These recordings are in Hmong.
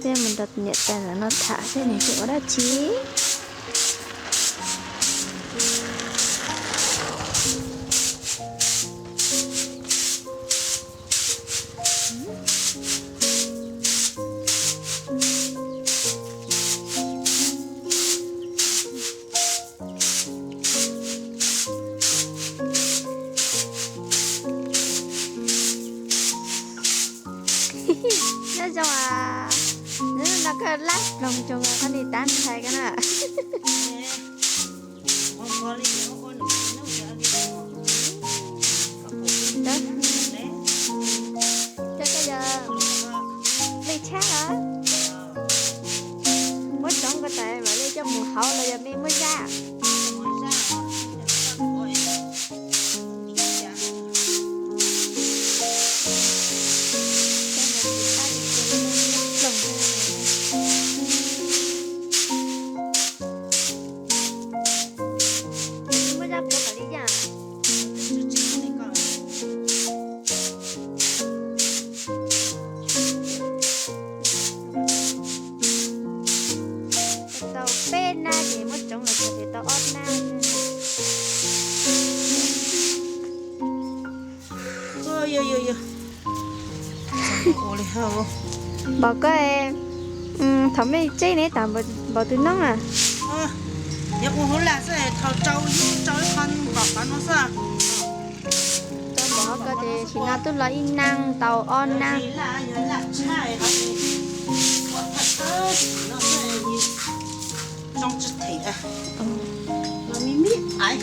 Peb mus nrog niam tais ntawm no tham seb nws tseem ua dab tsi. Nyob zoo as, nws no koj lab ploog zoo koj nim tab ntshai koj na. Cov koj yog lej tshab los? Muab tsoov ko tas mam li coj mus hauv los yog me muab zaj? Muab zaj puav mam li yaj. Tau peb nab ces muab tsoov los txog ces tau ob nab. Npaum koj, thaum mej tseb ne tas npaum twg noob a? Yog ua hauv lag xwb, thaum rau yub rau ib qho npaum qhov no xwb. Rau npaum qhov ko ces sim no twb los ib nab tau ob nab. Zoo tsis them, los me me aiv.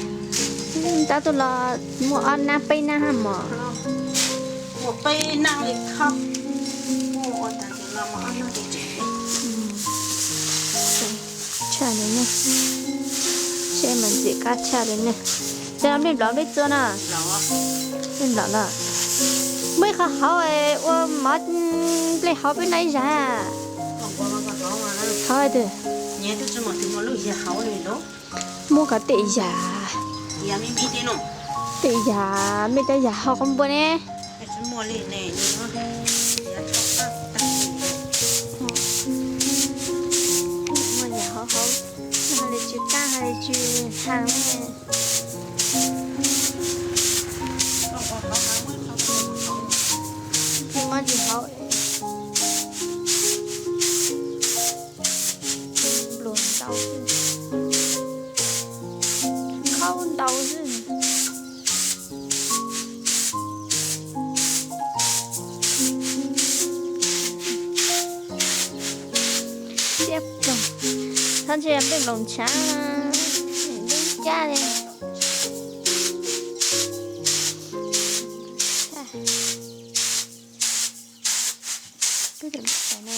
Tab twb los muaj ob nab peb nab hab mog. Muaj peb nab li khab. Muaj ua tas ces los ob nab ces tseem tshaj li ne. Seb mas ntxim qab tshaj li ne. Cov no nplej nplaum nplej txua na. Nplej nplaum los. Muaj ib qho hauv ua mov nplej hauv peb noj ib zag. Hauv twg? Muab kom tej yam, tej yam, mej tej yam hauv qhov npua ne. Muaj yam hauv hauv, hauv li tsis qab hauv li tsis haag ne. Tsis muaj tsis hauv. Npluag ntau xwb, khaub ntau xwb. Siab ploog, txhob ntshai nplej nplaum ntshav, ntuj cab li. Peb tus niam tais no